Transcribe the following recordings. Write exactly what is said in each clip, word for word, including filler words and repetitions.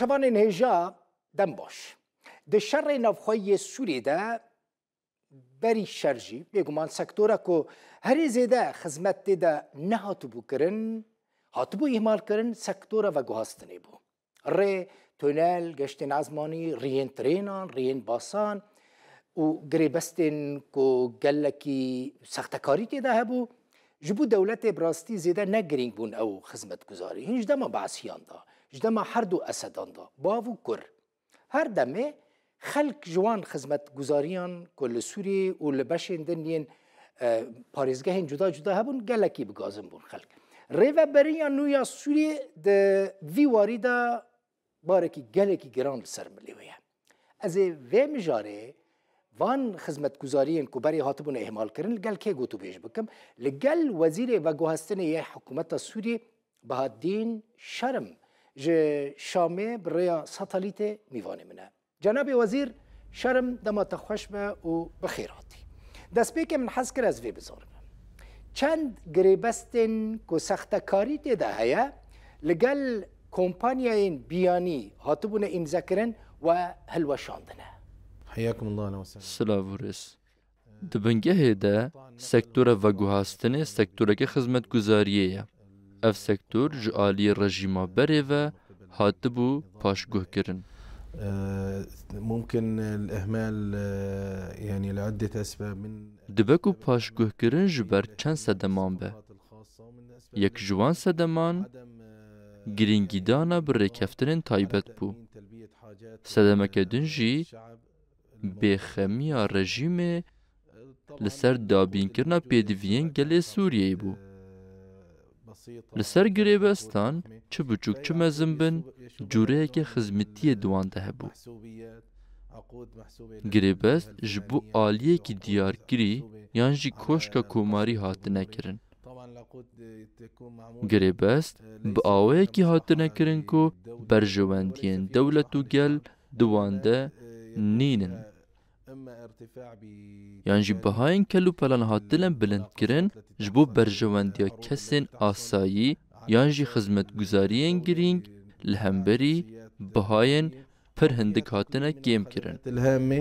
Şevanên hêja dem baş. Di şerê navxweyî yê Sûriyê de berî şer jî bêguman sektora ku herî zêde xizmet tê de nehatibû kirin, hatibû îhmalkirin, sektora veguhastinê bû. Rê, tunel, geştên ezmanî, riyên trênan, riyên basan û girêbestên ku gelekî sextekarî tê de hebû, ji bo dewletê bi rastî zêde ne girîng bûn ew xizmetguzarî. Hîn ji dema Beesiyan de, ji dema her du Esedan de, bav û kur, her demê xelk ji wan xizmetguzariyan ku li Sûriyê û li beşên din yên, e, parêzgehên cuda cuda hebûn, gelekî bi gazin bûn xelk. Rêveberiya nû ya Sûriyê di vî warî de barekî gelekî giran li ser milê wê ye. Ez ê vê mijarê van xizmetguzariyên ku berê hatibûne îhmalkirin li gel kê gotûbêj bikim. Li gel Wezîrê Veguhestinê yê Hikûmeta Sûriyê Bahaddîn Şerm ji Şamê bi rêya satelîtê mîvanê min e. Cenabê Wezîr, Şerm, dema te xweş be û bi xêr hatî. Destpêkê min hez kir ez vê bizanim. Çend girêbestên ku sextekarî tê de heye, li gel kompanyayên biyanî hatibûne îmzekirin we hilweşandine. حياكم الله، أهلا وسهلا. Silav û rêz. Di bingehê de sektora veguhastinê sektoreke xizmetguzariyê ye. Ev sektor ji aliyê rejîma berê ve hatibû paşguhkirin. آه، ممكن الإهمال، آه، يعني لعدة أسباب من Dibe ku paşguhkirin ji ber çend sedeman be. Yek ji wan sedeman girîngîdana bi rêkeftinên taybet bû. Sedemeke din jî bêxemiya rejîmê li ser dabînkirina pêdiviyên gelê Sûriyeyê bû. Li ser girêbestan, çi biçûk çi mezin bin, cûreyeke xizmetiyê di wan de hebû. Girêbest ji bo aliyekî diyarkirî yan jî koşka komarî hatine kirin. Girêbest bi awayekî hatine kirin ku berjewendiyên dewlet û gel di wan de nînin. Yan jî bihayên kelûpelan hatine bilindkirin ji bo berjewendiya kesên asayî yan jî xizmetguzariyên girîng li hemberî bihayên pir hindik hatine kêmkirin. الهامة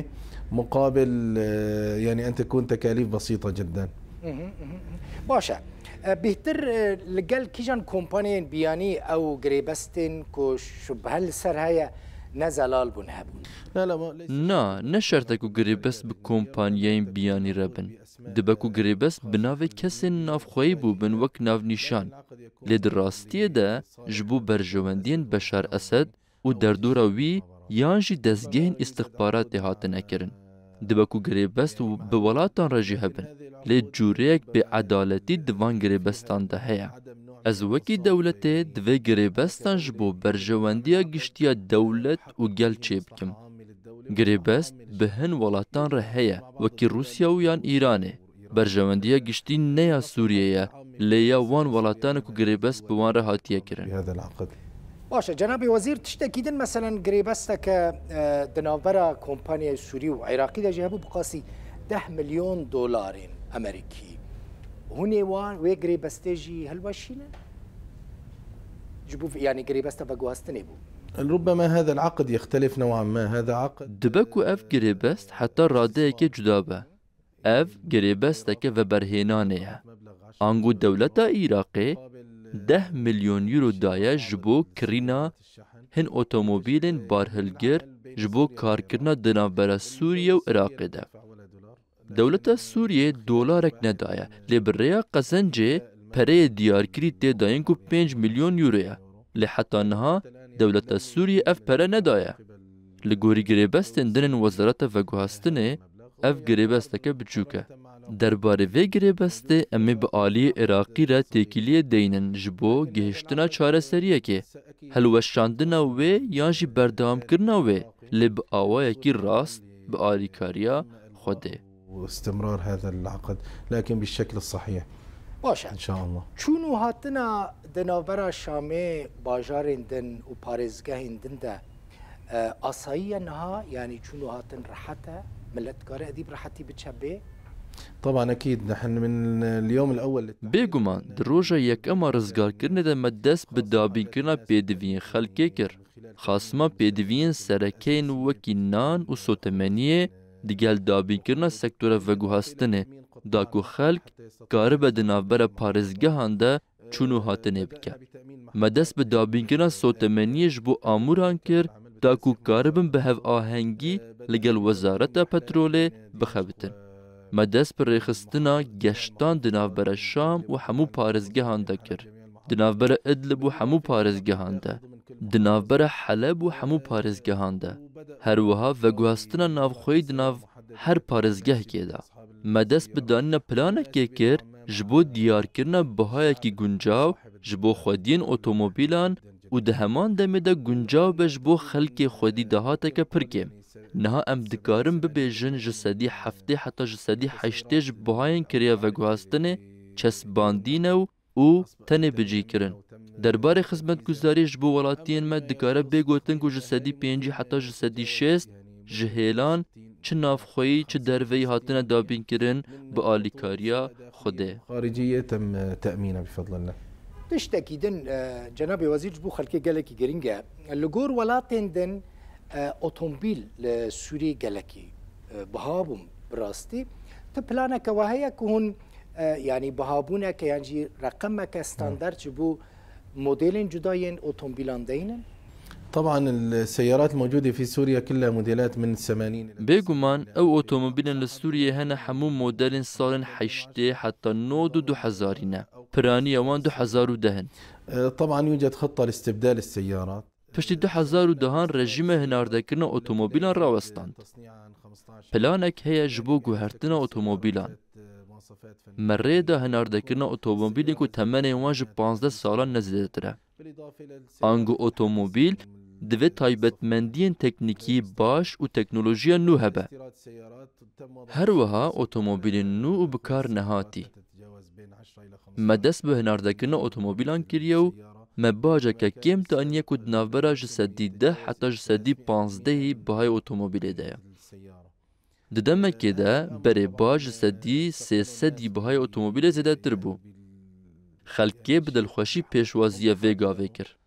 مقابل، آه، يعني أن تكون تكاليف بسيطة جدًا. Mhm, mhm, mhm. Baş e. E, bêhtir, e, li gel kîjan kompanyên biyanî ew girêbestên ku şubhe li ser heye ne zelal bûn hebûn? لا، لا، ما، ليس Na, ne şert e ku girêbest bi kompanyayên biyanî re bin. Dibe ku girêbest bi navê kesên navxweyî bûbin wek navnîşan. Lê di rastiyê de ji bo berjewendiyên Beşar Esed û derdora wî yan jî dezgehên îstixbaratê hatine kirin. Dibe ku girêbest bi welatan re jî hebin, lê cûreyek bêedaletî di van girêbestan de heye. Ez wekî dewletê divê girêbestan ji bo berjewendiya giştî ya dewlet û gel çêbikim. Girêbest bi hin welatan re heye, wekî Rûsya û yan Îranê. Berjewendiya giştî ne ya Sûriyê ye, lê ya wan welatan e ku girêbest bi wan re hatiye kirin. بهذا العقد. Baş e, cenabê wezîr, tiştekî din, meselen, girêbesteke, e, di navbera kompanyayê Sûrî û Iraqî de jî hebû, bi qasî deh milyon dolarên Amerîkî. Hûn ê wan, wê girêbestê jî hilweşînin? Ji bo, yanî girêbesta veguhastinê bû. ربما هذا العقد يختلف نوعا ما، هذا عقد Dibe ku ev girêbest heta radeyekê cuda be. Ev girêbesteke veberhênanê ye. Ango dewleta Iraqê deh milyon euro daye ji bo kirîna hin otomobîlên barhilgir ji bo karkirina di navbera Sûriye û Iraqê de. Dewleta Sûriyê dolarek nedaye, lê bi rêya qezencê pereyê diyarkirî tê dayîn ku pênc milyon euro ye. Lê heta niha dewleta Sûriyê ev pere nedaye. Li gorî girêbestên din ên Wezareta Veguhastinê, ev girêbesteke biçûk e. Derbarê vê girêbestê em ê bi aliyê Iraqî re têkiliyê deynin ji bo gihiştina çareseriyekê, hilweşandina wê yan jî berdewamkirina wê, lê bi awayekî rast, bi alîkariya Xwedê. واستمرار هذا العقد، لكن بالشكل الصحيح. Baş e. إن شاء الله. Çûn û hatina di navbera Şamê, bajarên din û parêzgehên din de, e, asayî ye niha, yanî çûn û hatin rehet e, millet dikare edî bi rehetî biçe bê? طبعا اكيد نحن من اليوم الاول للتعليم Bêguman di roja yekem a rizgarkirinê de me dest bi dabînkirina pêdiviyên xelkê kir. Xasima pêdiviyên serekeyên wekî nan û sotemeniyê digel dabînkirina sektora veguhastinê da ku xelk karibe di navbera parêzgehan de çûn û hatinê bike. Me dest bi dabînkirina sotemeniyê ji bo amûran kir da ku karibin bi hevahengî li gel Wezareta Petrolê bixebitin. Me dest bi rêxistina geştan di navbera Şam û hemû parêzgehan de kir. Di navbera Idlib û hemû parêzgehan de. Di navbera Heleb û hemû parêzgehan de. Her wiha veguhastina navxweyî di nav her parêzgehekê de. Me dest bi danîna planekê kir ji bo diyarkirina bihayekî guncaw ji bo xwediyên otomobîlan û di heman demê de guncaw be ji bo xelkê xwedî dahateke pir kêm. Niha em dikarin bibêjin ji sedî heftê heta ji sedî heştê ji bihayên kirêya veguhastinê çesbandî ne û û tenê bicî kirin. Derbarê xizmetguzariyê ji bo welatiyên me dikare bê gotin ku ji sedî pêncî heta ji sedî şêst ji hêlan çi navxweyî çi derveyî hatine dabînkirin bi alîkariya Xwedê. خارجية تم تأمينها بفضل الله. Tiştekî din, e, cenabê wezîr ji bo xelkê gelekî giring e. Li gor welatên din, e, otomobîl li Sûriyê gelekî, e, biha bûn bi rastî. Ti planeke we heye ku hûn e, yanî bihabûneke yan jî reqemeke standard ji bo modelên cuda yên otomobîlan deynin? طبعا السيارات الموجودة في سوريا كلها موديلات من الثمانين إلى Bêguman ew otomobîlên li Sûriyê hene hemû modelên salên heştê heta nod û du hezarî ne. Piraniya wan du hezar û deh in. طبعا يوجد خطة لاستبدال السيارات. Piştî du hezar û dehan rejîmê hinardekirina otomobîlan rawestand. Planek heye ji bo guhertina otomobîlan. Me rê da hinardekirina otomobîlên ku temenê wan ji panzdeh salan ne zêdetir e. Ango otomobîl divê taybetmendiyên teknîkî baş û teknolojiya nû hebe. Her wiha otomobîlên nû û bi kar nehatî. Me dest bi hinardekirina otomobîlan kiriye û me baceke kêm daniye ku di navbera ji sedî deh heta ji sedî panzdehî bihayê otomobîlê de ye. Di demekê de berê bac ji sedî sê sedî bihayê otomobîlê zêdetir bû. Xelkê bi dilxweşî pêşwaziya vê gavê kir.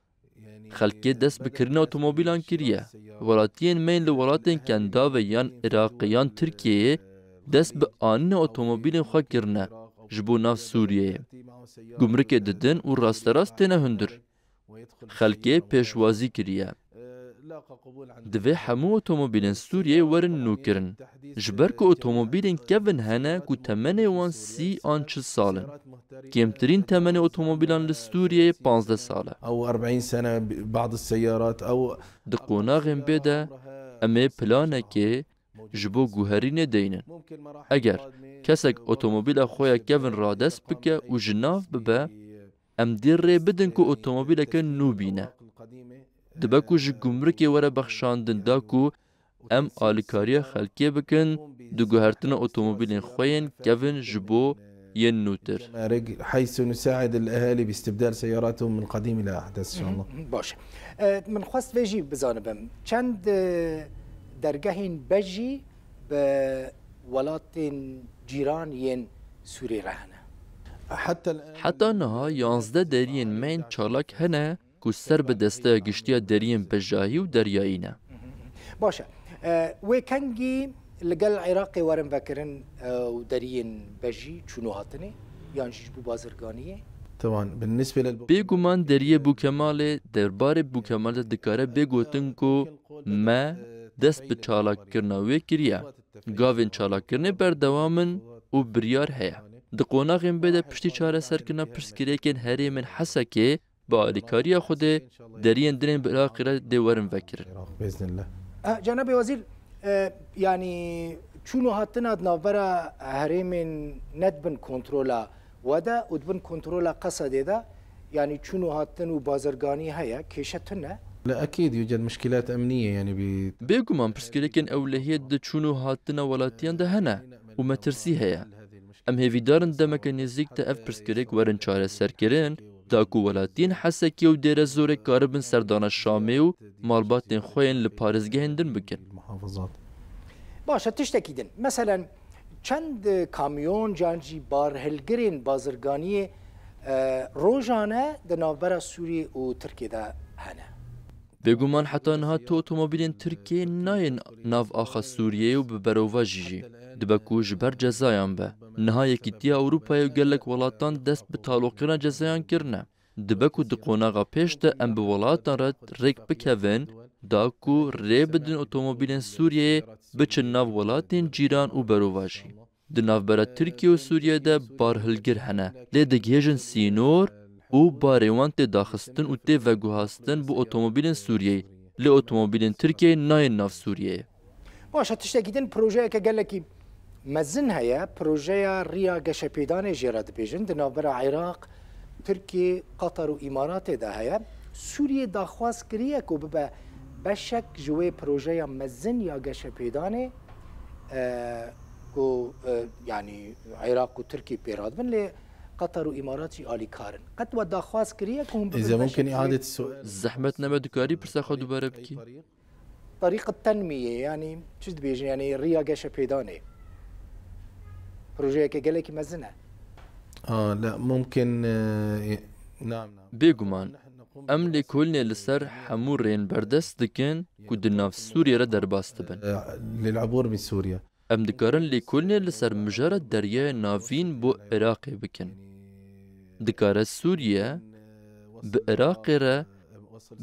Xelkê dest bi kirina otomobîlan kiriye. Welatiyên me yên li welatên Kendavê yan Iraqê yan Tirkiyeyê dest bi anîna otomobîlên xwe kirine ji bo nav Sûriyeyê. Gumrikê didin û rasterast têne hundir. Xelkê pêşwazî kiriye. Divê hemû otomobîlên Sûriyeyê werin nûkirin. Ji ber ku otomobîlên kevin hene ku temenê wan sî an çil sal in. Kêmtirîn temenê otomobîlan li Sûriyeyê panzdeh sal e. أو أربعين سنة بعض السيارات أو Di qonaxên bê de em ê planekê ji bo guherînê deynin. Eger kesek otomobîla xwe ya kevin radest bike û ji nav bibe, em dê rê bidin ku otomobîleke nû bîne. Dibe ku ji gumrikê were bexşandin da ku em alîkariya xelkê bikin, di guhertina otomobîlên xwe yên kevin ji bo yên nûtir. حيث نساعد الأهالي باستبدال سياراتهم من قديم إلى أحدث إن شاء الله. Baş. E, min xwest vê jî bizanibim. Çend, e, dergehên bejî bi welatên cîran yên Sûriyê re hene? حتى الآن Heta niha yanzdeh deriyên me yên çalak hene ku ser bi desteya giştiya deriyên bejahî û deryayî ne. Baş e. E, wê kengî li gel Iraqê werin vekirin, e, û deriyên bejî çûn û hatinê, yan jî ji bo bazirganiyê? طبعا بالنسبة للبو- Bêguman deriyê Bûkemalê, derbarê Bûkemalê de dikare bê gotin ku me dest bi çalakkirina wê kiriye. Gavên çalakkirinê berdewam in û biryar heye. Di qonaxên bê de piştî çareserkirina pirsgirêkên herêmên Hesekê, bi alîkariya Xwedê deriyên din ên bi Iraqê re dê werin vekirin. العراق بإذن الله. E, Cenabê Wezîr, e, yanî çûn û hatina di navbera herêmên ne di bin kontrola we de û di bin kontrola Qesedê de, yanî çûn û hatin û bazirganî heye, kêşe tune. لا، أكيد يوجد مشكلات أمنية، يعني، ب- Bêguman pirsgirêkên ewlehiyê di çûn û hatina welatiyan de hene û metirsî heye. Em hêvîdar in demeke nêzîk de ev pirsgirêk werin çareserkirin, da ku welatiyên Hesekê û Dêrezorê karibin serdana Şamê û malbatên xwe yên li parêzgehên din bikin. المحافظات. Baş e, tiştekî din. Meselen, Çend kamyon can jî barhilgirên bazirganiyê, e, rojane di navbera Sûriyê û Tirkiyê de hene. Bêguman heta niha tu otomobîlên Tirkiyê nayên nav axa Sûriyeyê û bi berovajî jî. Dibe ku ji ber cezayan be. Niha Yekîtiya Ewropayê û gelek welatan dest bi taloqkirina cezayan kirine. Dibe ku di qonaxa pêş de em bi welatan re rêk bikevin, da ku rê bidin otomobîlên Sûriyeyê biçin nav welatên cîran û berovajî. Di navbera Tirkiye û Sûriye de barhilgir hene, lê digihêjin sînor û barê wan tê daxistin û tê veguhastin bi otomobîlên Sûriyeyê, lê otomobîlên Tirkiyeyê nayên nav Sûriyeyê. Baş e, tiştekî din, projeyeke gelekî mezin heye, projeya riya geşepêdanê jê re dibêjin, di navbera Iraq, Tirkiye, Qatar û Îmaratê de heye. Sûriye daxwaz kiriye ku bibe beşek ji wê projeya mezin ya geşepêdanê, e, ku, e, yanî Iraq û Tirkiye pê radibin, lê Qatar û Îmarat jî alîkar in. Qet we daxwaz kiriye ku hûn bibin beşek ji wê? Zehmet nebe, dikarî pirsa xwe dubare bikî? Tarîq tenmiyê, yanî çi dibêjin, yanî riya geşepêdanê. Projeyeke gelekî mezin e. آه، لا، ممكن، آه، نعم، نعم. Bêguman, em lêkolînê li ser hemû rêyên berdest dikin ku di nav Sûriyê re derbas dibin. آه، للعبور من سوريا. Em dikarin lêkolînê li ser mijara Deryaya Navîn bo Iraqê bikin. Dikare Sûriye bi Iraqê re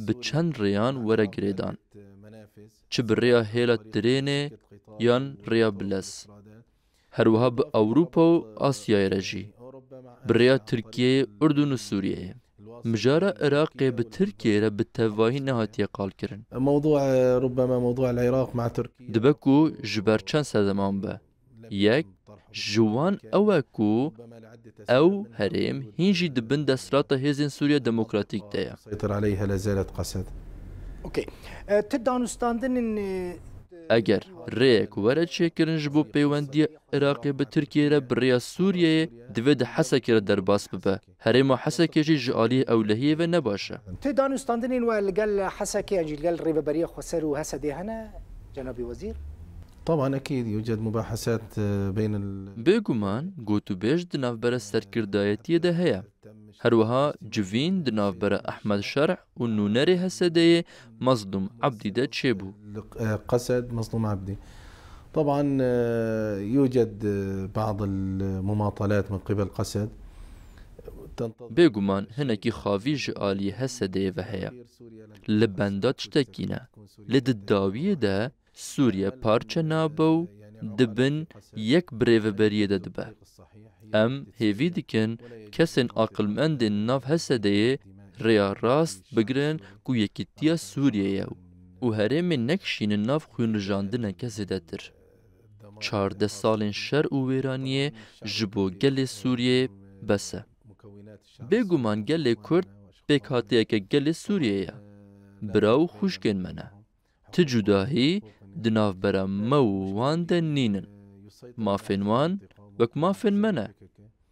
bi çend rêyan were girêdan. Çi bi rêya hêla tirênê yan rêya bilez. Her wiha bi Ewropa û Asyayê re jî. Bi rêya Tirkiyeyê, Urdun û Sûriyeyê. Mijara Iraqê bi Tirkiyeyê re bi tevahî nehatiye qalkirin. موضوع، ربما موضوع العراق مع تركيا. Dibe ku ji ber çend sedeman be. Yek ji wan ew e ku ew herêm hîn jî di bin desthilata Hêzên Sûriya Demokratîk de ye. سيطر عليها لا زالت قسد. Okey. E, tu danûstandinên, e, Eger rêyek were çêkirin ji bo pêwendiya Iraqê bi Tirkiyeyê re bi rêya Sûriyeyê, divê di Hesekê re derbas bibe. Herêma Hesekê jî ji aliyê ewlehiyê ve ne baş e. Tu danûstandinên we li gel Hesekê yan jî li gel Rêveberiya Xweser û H S D'ê hene, cenabî wezîr? طبعا، أكيد يوجد مباحثات، آه، بين ال- Bêguman, gotûbêj di navbera serkirdayetiyê de heye. Her wiha civîn di navbera Ehmed Şerh û nûnerê H S D'ê Mezlûm Ebdî de çêbû. قسد، مظلوم عبدي. طبعا، آه، يوجد، آه، بعض المماطلات من قبل قسد. Bêguman hinekî xavî ji alî H S D'ê ve heye. Li benda tiştekî ne. Lê di dawiyê de Sûriye parçe nabe û dibin yek bi rêveberiyê de dibe. Em hêvî dikin kesên aqilmendên nav H S D'ê rêya rast bigirin ku yekîtiya Sûriyê ye û herêmê nekişînin nav xwînrijandineke zêdetir. Çardeh salên şer û wêraniyê ji bo gelê Sûriyê bes e. Bêguman gelê Kurd pêkhateyeke gelê Sûriyê ye. Bira û xwişkên me ne. Ti cudahî di navbera me û wan de nînin. Mafên wan wek mafên me ne.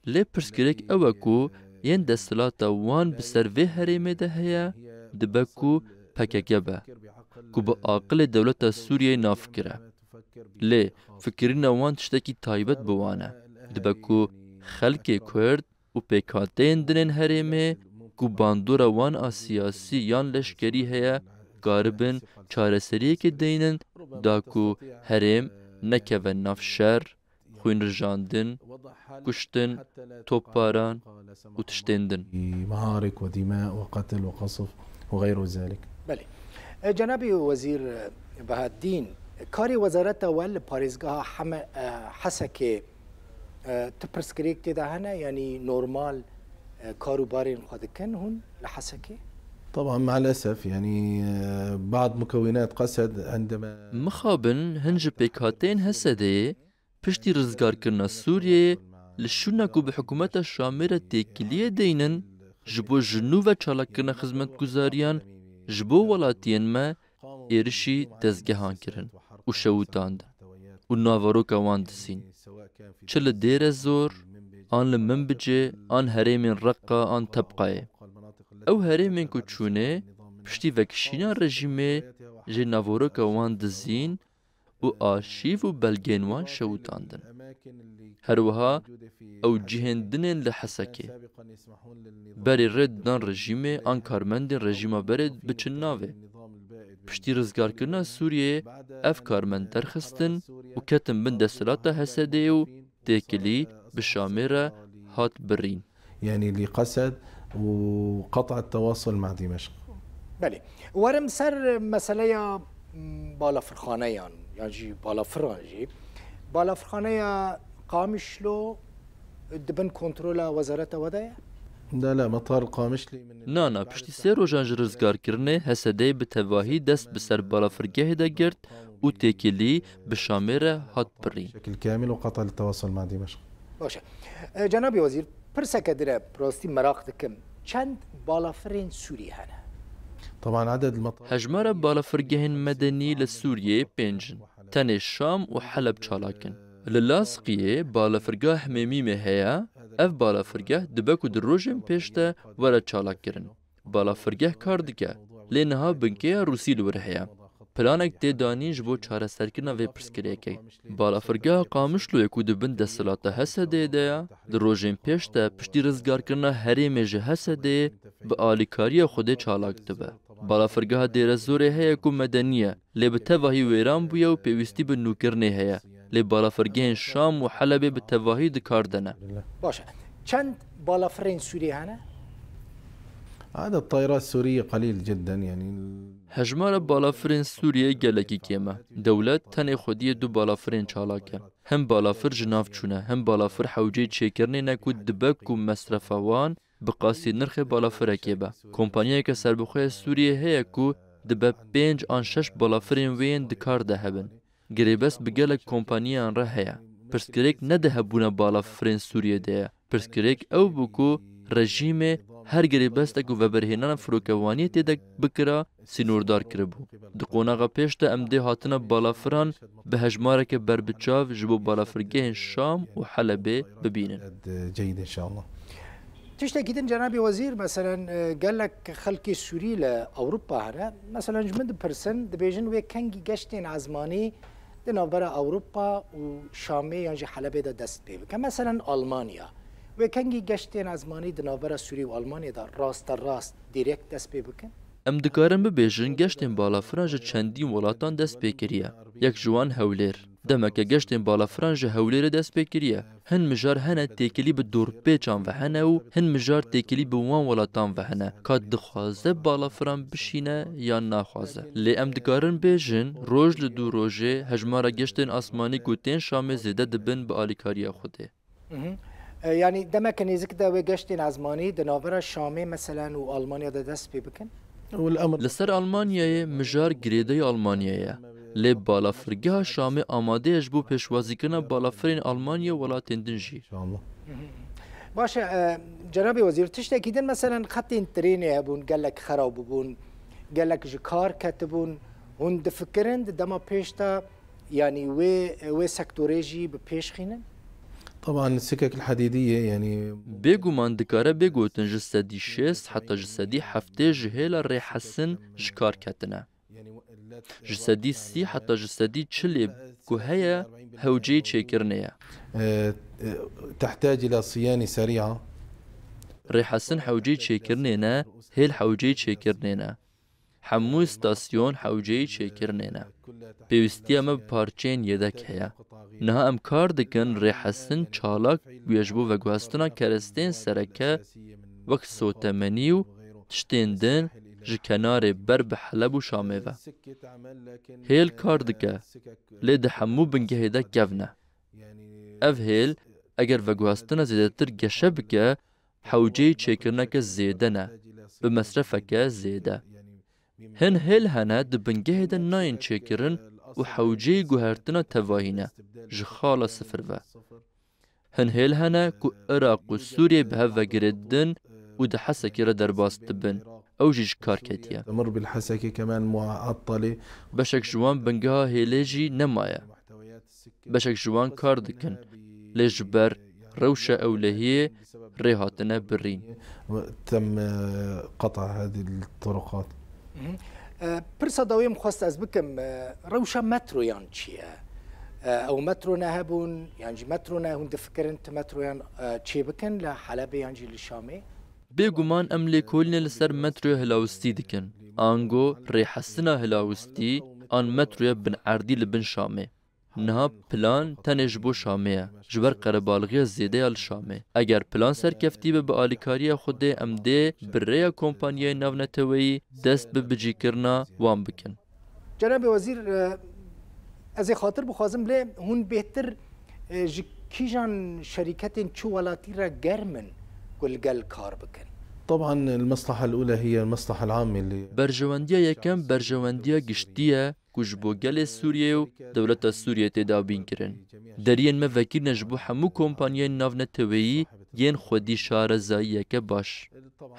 Lê pirsgirêk ew e ku yên desthilata wan bi ser vê herêmê de heye, dibe ku P K K be, ku bi aqilê dewleta Sûriyeyê nafikire. Lê fikirîna wan tiştekî taybet bi wan e. Dibe ku xelkê Kurd û pêkhateyên din ên herêmê ku bandora wan a siyasî yan leşkerî heye, karibin çareseriyekê deynin da ku herêm nekeve nav şer, xwînrijandin, kuştin, topbaran û tiştên din. معارك ودماء وقتل وقصف وغير ذلك. Belê. E, Cenabî Wezîr, e, Bahaddîn, karê wezareta we li parêzgeha Heme-, e, Hesekê, e, ti pirsgirêk tê de hene? Yanî normal, e, kar û barên xwe dikin hûn li Hesekê? طبعا، مع الأسف، يعني، آه، بعض مكونات قسد عندما Mixabin hin ji pêkhateyên H S D'ê piştî rizgarkirina Sûriyeyê li şûna ku bi hikûmeta Şamê re têkiliyê deynin, ji bo ji nû ve çalakkirina xizmetguzariyan ji bo welatiyên me êrişî dezgehan kirin û şewitandin û naveroka wan dizîn. Çi li Dêre Zor, an li Minbicê, an herêmên Reqa, an Tebqayê. Ew herêmên ku çûnê, piştî vekişîna rejîmê jê naveroka wan dizîn û arşîv û belgeyên wan şewitandin. Her wiha ew cihên din ên li Hesekê. Berê rê didan rejîmê an karmendên rejîma berê biçin navê. Piştî rizgarkirina Sûriyeyê ev karmend derxistin û ketin bin desthilata H S D'ê û têkilî bi Şamê re hat birîn. يعني لقسد وقطع التواصل مع دمشق. Belê. Werim ser meseleya, m, balafirxaneyan, yan jî balafiran jî. Balafirxaneya Qamişlo di bin kontrola wezareta we de ye? لا لا، مطار القامشلي من Na na, piştî sê rojan ji rizgarkirinê H S D'ê bi tevahî dest bi ser balafirgehê de girt û têkilî bi Şamê re hat birîn. بشكل كامل وقطع التواصل مع دمشق. Baş e. E, Cenabê Wezîr, pirseke din e, bi rastî meraq dikim. Çend balafirên Sûrî hene? طبعا عدد المطار Hejmara balafirgehên medenî li Sûriyeyê pênc in. Tenê Şam û Heleb çalak in. Li Lazqiyê balafirgeha Hemêmîmê heye. Ev balafirgeh dibe ku di rojên pêş de were çalakkirin. Balafirgeh kar dike, lê niha binkeya Rûsî li wir heye. Planek tê danîn ji bo çareserkirina vê pirsgirêkê. Balafirgeha Qamişloyê ku di bin desthilata H S D'ê de ye, di rojên pêş de piştî rizgarkirina herêmê ji H S D'ê bi alîkariya Xwedê çalak dibe. Balafirgeha Dêrezorê heye ku medenî ye, lê bi tevahî wêran bûye û pêwîstî bi nûkirinê heye. Lê balafirgehên Şam û Helebê bi tevahî di kar de ne. Baş e. Çend balafirên Sûrî hene? عدد الطائرات السورية قليل جدا، يعني Hejmara balafirên Sûriyeyê gelekî kêm e. Dewlet tenê xwediyê du balafirên çalak e. Him balafir ji nav çûne, him balafir hewceyê çêkirinê ne ku dibe ku mesrefa wan bi qasî nirxê balafirekê be. Kompanyayeke serbixwe ya Sûriyeyê heye ku dibe pênc an şeş balafirên wê yên di kar de hebin. Girêbest bi gelek kompaniyan re heye. Pirsgirêk ne di hebûna balafirên Sûriyê de ye. Pirsgirêk ew bû ku rejîmê her girêbestek ku veberhênana firokevaniyê tê de bikira, sînordar kiribû. Di qonaxa pêş de em dê hatina balafiran bi hejmareke berbiçav ji bo balafirgehên Şam û Helebê bibînin. جيد إن شاء الله. Tiştekî din Cenabê Wezîr, meselen, e, gelek xelkê Sûrî li Ewropa hene. Meselen ji min dipirsin, dibêjin wê kengî geştên ezmanî di navbera Ewropa û Şamê yan jî Helebê de dest pê bike. Meselen Almanya. Wê kengî geştên ezmanî di navbera Sûrî û Almanya de raste rast, direkt dest pê bikin? Em dikarin bibêjin geştên balafiran ji çendîn welatan dest pê kiriye. Yek ji wan Hewlêr. Demeke geştên balafiran ji Hewlêrê dest pê kiriye. Hin mijar hene têkilî bi dorpêçan ve hene û hin mijar têkilî bi wan welatan ve hene. Ka dixwaze balafiran bişîne yan naxwaze. Lê em dikarin bêjin, roj li dû rojê hejmara geştên asmanî ku tên Şamê zêde dibin bi alîkariya Xwedê. Mhm. E, yanî demeke nêzik de wê geştên ezmanî di navbera Şamê, meselen, û Almanya de dest pê bikin? والأمر Li ser Almanyayê mijar girêdayî Almanyayê ye. Lê balafirgeha Şamê amade ye ji bo pêşwazîkirina balafirên Almanya û welatên din jî. إن شاء الله. Baş e, e, Cenabê Wezîr, tiştekî din, meselen, xetên trênê hebûn, gelek xerab bûbûn, gelek ji kar ketibûn. Hûn difikirin di dema pêş de, yanî wê, wê sektorê jî bi pêş xînin? طبعا السكك الحديدية يعني Bêguman dikare bê gotin ji sedî şêst heta ji sedî heftê ji hêla rêhesin ji kar ketine. Ji sedî sî heta ji sedî çilê ku heye hewceyê çêkirinê ye. آه، آه، تحتاج إلى صيانة سريعة. Rêhesin hewceyê çêkirinê ne, hêl hewceyê çêkirinê ne. Hemû stasyon hewceyê çêkirinê ne. Pêwîstiya me bi parçeyên yedek heye. Niha em kar dikin rêhesin çalak bûye ji bo veguhestina kerestên sereke wek sotemenî û tiştên din ji kenarê ber bi Heleb û Şamê ve. Hêl kar dike, lê di hemû bingehê de kevn e. Ev hêl, eger veguhestina zêdetir geşe bike, hewceyê çêkirineke zêde ne, bi mesrefeke zêde. Hin hêl hene di bingehê de nayên çêkirin û hewceyê guhertina tevahî ne, ji xala sifir ve. Hin hêl hene ku Iraq û Sûriyê bi hev ve girêdin û di Hesekê re derbas dibin. Ew jî ji kar ketiye. تمر بالحسكة كمان معطلة. Beşek ji wan bingeha hêlê jî nemaye. Beşek ji wan kar dikin. Lê ji ber rewşa ewlehiyê rê hatine birîn. تم قطع هذه الطرقات. Mhm. E, pirsa dawiyê min xwest ez bikim, e, rewşa metroyan çi ye? E, ew metro nehebûn, yan jî metro ne, hûn difikirin ti metroyan, e, çêbikin li Helebê yan jî li Şamê? Bêguman em lêkolînê li ser metroya Hilawistî dikin. Ango rêhestina Hilawistî an metroya binerdî li bin Şamê. Niha plan tenê ji bo Şamê ye, ji ber qerebalxiya zêde ya li Şamê. Eger plan serkeftî be bi alîkariya Xwedê, em dê bi rêya kompanyayên navneteweyî dest bi bicîkirina wan bikin. Cenabê Wezîr, e, ez ê xatir bixwazim, lê hûn bêhtir, e, ji kîjan şerîketên çi welatî re germ in ku li gel kar bikin? طبعا المصلحة الأولى هي المصلحة العامة اللي Berjewendiya yekem berjewendiya giştî ye ku ji bo gelê Sûriyeyê û dewleta Sûriyeyê tê dabîn kirin. Deriyên me vekirî ne ji bo hemû kompanyayên navneteweyî yên xwedî şarezayiyeke baş.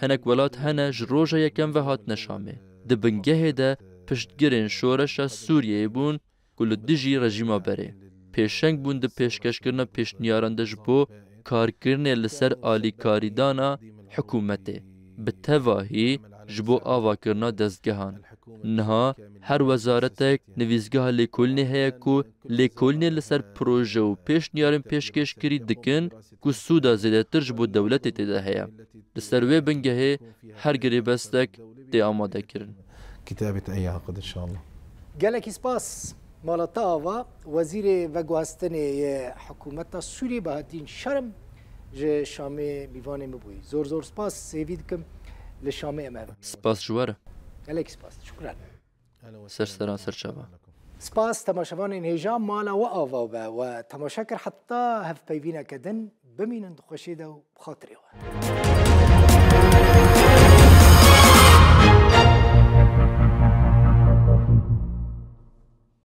Hinek welat hene ji roja yekem ve hatine Şamê. Di bingehê de piştgirên şoreşa Sûriyeyê bûn ku li dijî rejîma berê. Pêşeng bûn di pêşkêşkirina pêşniyaran de ji bo karkirinê li ser alîkarîdana hikûmetê. Bi tevahî ji bo avakirina dezgehan. Niha her wezaretek nivîsgeha lêkolînê heye ku lêkolînê li ser proje û pêşniyarên pêşkêşkirî dikin ku sûda zêdetir ji bo dewletê tê de heye. Li ser wê bingehê her girêbestek tê amadekirin. كتابة أي عقد إن شاء الله. Gelekî spas. Mala te ava, Wezîrê Veguhestinê yê Hikûmeta Sûriyê Bahattin Şerm ji Şamê mîvanê min bûyî. Zor zor spas, hêvî dikim li Şamê em hev. Spas ji we re. Gelekî spas. Şukran. Ser seran ser çava. Spas temaşevanên hêja, mala we ava be. We temaşe kir, heta hevpeyvîneke din bimînin di xweşiyê de û bi xatirê we.